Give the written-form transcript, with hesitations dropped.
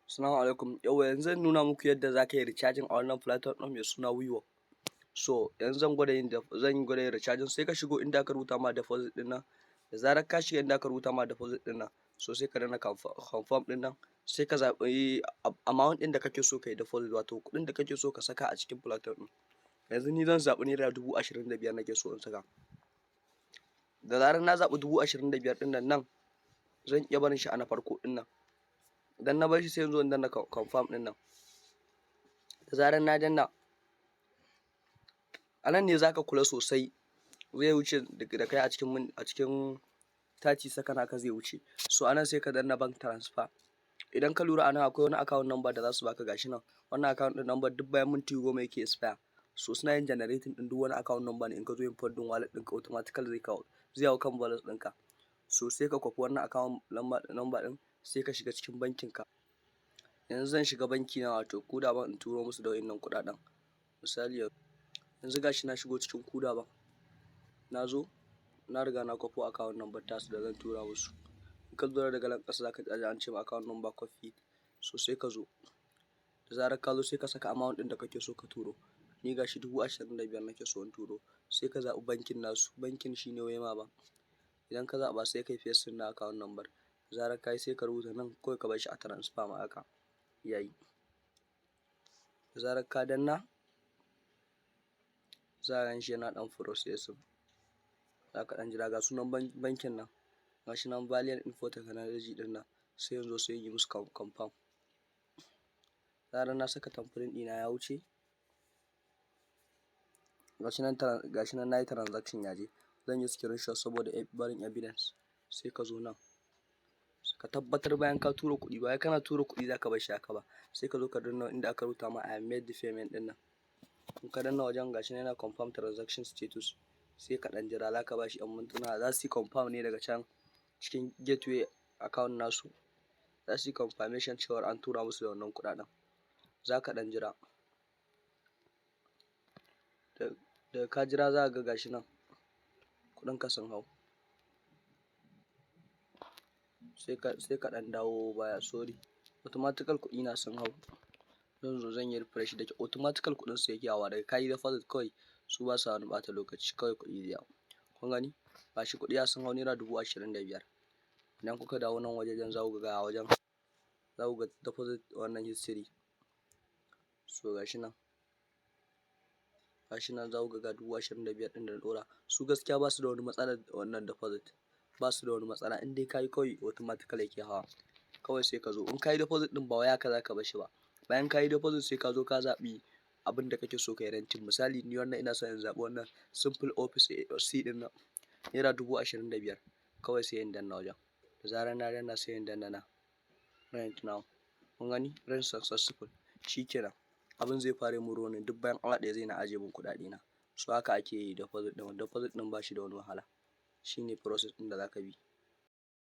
Assalamu alaikum. Yauwa, yanzu zan nuna muku yadda za ka yi recharging a wannan platform ɗin mai suna WeWork. So yanzu zan gwada yin recharging. Sai ka shigo inda aka rubuta ma deposit ɗin nan. Da zarar ka shiga inda aka rubuta ma deposit ɗin nan, so sai ka danna confirm ɗin nan, sai ka zaɓi amount ɗin da kake so ka yi deposit, wato kuɗin da kake so ka saka a cikin platform ɗin. Yanzu ni zan zaɓi ₦25,000 nake so in saka. Da zarar na zaɓi 25,000 ɗin nan, nan zan iya barin shi a na farko ɗin nan. Idan na bar shi, sai in zo in danna confirm ɗin nan. Da zarar na danna, a nan ne za ka kula sosai, zai wuce da kai a cikin 30 second haka zai wuce. So a nan sai ka danna bank transfer. Idan ka lura, a nan akwai wani account number da za su baka, gashi nan. Wannan account ɗin number duk bayan minti 10 yake expire. So suna yin generating ɗin duk wani account number ne, in ka zo yin funding wallet ɗinka, automatically zai kawo, zai hau kan balance ɗinka. So sai ka kwafi wannan account number ɗin, sai ka shiga cikin bankin ka. Yanzu zan shiga banki na, wato Kuda Bank, in turo musu da wa'innan kuɗaɗen. Misali, yanzu gashi na shigo cikin Kuda Bank. Na zo na riga na kwafo account number tasu da zan tura musu. In ka lura, daga nan ƙasa za ka ji an ce ma "account number copied". So sai ka zo. Da zarar ka zo, sai ka saka amount ɗin da kake so ka turo. Ni gashi 25,000 nake so in turo. Sai ka zaɓi bankin nasu. Bankin shine Wema Bank. Idan ka zaɓa, sai ka yi pasting na account number. Da zarar ka yi, sai ka rubuta nan, kawai ka bar shi a transfer ma haka. Yayi. Da zarar ka danna, za ka gan shi yana ɗan processing. Za ka ɗan jira. Ga sunan bankin nan. Gashi nan, Valiant Info Technology ɗin nan. Sai in zo, sai in yi musu confirm. Da zarar na saka thumbprint ɗina, ya wuce. Gashi nan nayi transaction, ya je. Zan yi screenshot saboda barin evidence. Sai ka zo nan, ka tabbatar bayan ka tura kuɗi, ba wai kana tura kuɗi za ka bar shi haka ba. Sai ka zo ka danna inda aka rubuta ma "I made the payment" ɗin nan. In ka danna wajen, gashi nan yana confirm transaction status. Sai ka ɗan jira, za ka ba shi ‘yan mintuna, za su yi confirm ne daga can cikin gateway account nasu, za su yi confirmation cewar an tura musu da wannan kuɗaɗen. Za ka ɗan jira. Daga ka jira, za ka ga gashi nan kuɗinka sun hau. Sai ka ɗan dawo baya. Sorry, automatical kuɗi na sun hau. Zan zo zan yi refresh. Da ke automatical kuɗin su yake hawa daga kayi deposit kawai, su ba sa wani ɓata lokaci, kawai kuɗi zai hau. Kun gani, gashi kuɗi ya sun hau ₦25,000. Idan kuka dawo nan wajejen, za ku ga wajen, za ku ga deposit wannan history. So gashi nan, za ku ga 25,000 ɗin da na ɗora. Su gaskiya ba su da wani matsala wannan deposit, ba su da wani matsala. In dai ka yi, kawai automatically yake hawa. Kawai sai ka zo, in ka yi deposit ɗin, ba wai haka za ka bar shi ba. Bayan ka yi deposit, sai ka zo ka zaɓi abin da kake so ka yi renting. Misali, ni wannan ina son in zaɓi wannan simple office C ɗin nan, ₦25,000. Kawai sai in danna wajen. Da zarar na danna, sai in danna na rent now. Kun gani, rent successful. Shikenan, abin zai fara mun running, duk bayan awa 1 zai na ajiye min kuɗaɗe na. So haka ake yi deposit ɗin. Deposit ɗin ba shi da wani wahala, shine process ɗin da zaka bi.